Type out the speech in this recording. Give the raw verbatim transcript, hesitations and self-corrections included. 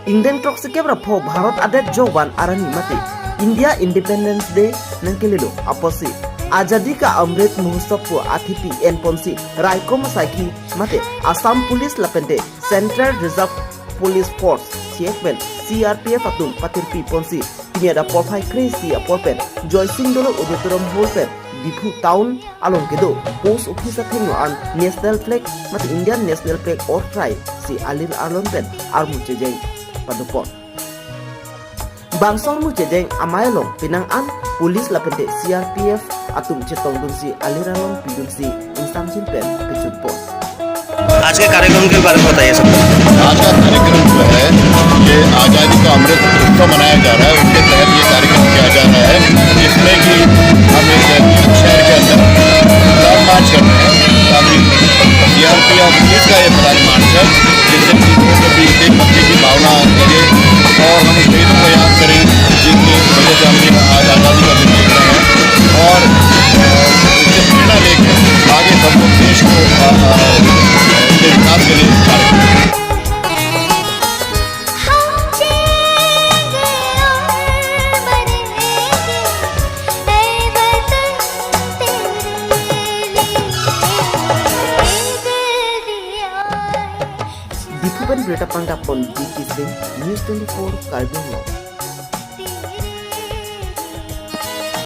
Ingdeng throksi kep ra pho Bharat adet jovan arni mate India Independence Day nangkelelo apotsi Azadi Ka Amrit Mahotsav pu athepi enponsi raikom asaikhi mate Assam Police lapente Central Reserve Police Force, C R P F atum patirpi ponsi pini aporphai kre-isi apor pen Joysing Dolok Auditorium Hall pen Diphu Town along kedo post office athengno an national flag mate Indian national flag orthrai si alir arlon pen armu chejeng padopon. Bangso armu chejeng amei along penang an police lapente C R P F atum chetongdunsi alir arlon pidunsi ingsamjin pen pechunpon. आज के कार्यक्रम के बारे में बताइए सर। आज का कार्यक्रम जो है, ये आज़ादी का अमृत उत्सव मनाया जा रहा है, उसके तहत ये कार्यक्रम किया जा रहा है, जिसमें कि हम इस शहर के अंदर फ्लैग मार्च कर रहे हैं, ताकि सीआरपीएफ पुलिस का ये फ्लैग मार्च है, जिससे कि लोगों के बीच देशभक्ति की भावना जगे और हम शहीदों को याद करें, जिनकी वजह से हम ये आज आज़ादी का दिन देख रहे हैं। और, अ, इससे प्रेरणा लेकर आगे सब लोग देश को, अ, अ, उनके विकास के लिए कार्य करें। Diphu pen birta pangdapon D K Singh, News twenty-four Karbi Anglong.